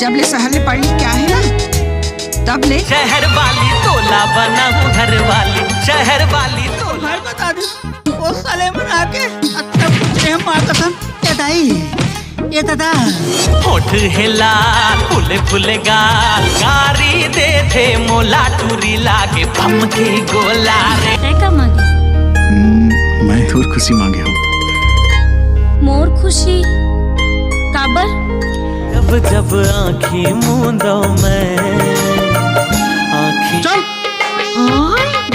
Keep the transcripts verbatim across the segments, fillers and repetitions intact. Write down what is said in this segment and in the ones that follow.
जब ले शहर ले पढ़ लिख के आए हे ना, तब ले। शहर वाली तोला बनाऊं घर वाली, शहर वाली तोला। घर बता दे, वो साले मन आके अच्छा पूछे हम माँ कसम। ए दाई, ए दादा। होठ हे लाल, फूले फूले गाल, गारी देथे मोला टूरी लागे बम के गोला रे। तै का मांगिस? मैं तोर खुशी मांगे हूँ। मोर खुशी? काबर? जब जब आंखें मूंदो मैं, आंखें चल।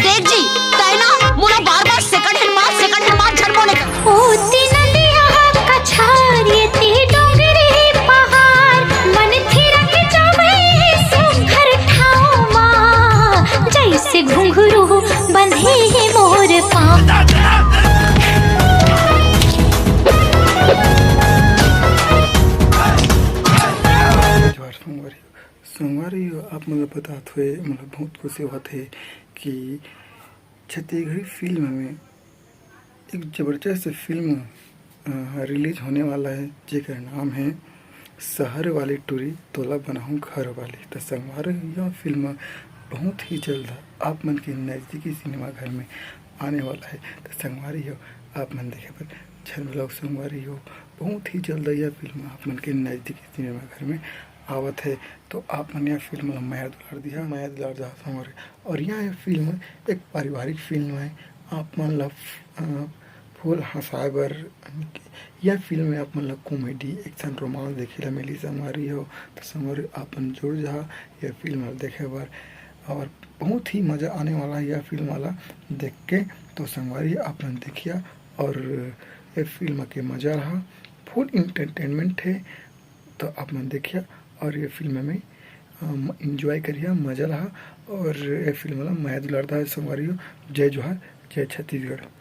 देख जी, तै ना मोला बार बार सेकंड हैंड मार, सेकंड हैंड मार झन बोले कर। ओ ती नदिया कछार, ये ती डोंगरी पहाड़, मन थिरक जावे सुघर ठाव मा, जैसे घुंघरू बंधे हे मोर पाँव। जोहार संगवारी हो। संगवारी हो, आप मन ल बतात हुए मोला बहुत खुशी होत हे कि छत्तीसगढ़ी फिल्म में एक जबरदस्त फिल्म, अ, रिलीज होने वाला है, जेकर नाम है शहर वाली टूरी तोला बनाहूँ घर वाली। तो संगवारी हो, यह फिल्म बहुत ही जल्द आप मन के नज़दीकी सिनेमा घर में आने वाला है। तो संगवारी हो, आप मन देखे बर झन भुलाओ संगवारी हो, बहुत ही जल्द यह फिल्म आप मन के नज़दीकी सिनेमा घर में आवत है। तो आप मन यह फिल्म ला मया दुलार दिहा, मया दुलार दिहा संगवारी। और यह फिल्म एक पारिवारिक फिल्म है। आप मन ला, अ, फुल हंसाए बर यह फिल्म में आप मन ला कॉमेडी, एक्शन, रोमांस देखे ला मिली संगवारी हो। तो संगवारी, आप मन जुड़ जा यह फिल्म ला देखे बर, और बहुत ही मज़ा आने वाला है यह फिल्म वाला देख के। तो संगवारी, आप मन देखिया और ये फिल्म के मज़ा रहा, फुल इंटरटेनमेंट है। तो आप मन देखिया और ये फिल्म में, अम, एंजॉय करिया, मज़ा रहा। और ये फिल्म ला मया दुलार दिहा संगवारी हो। जय जोहार, जय छत्तीसगढ़।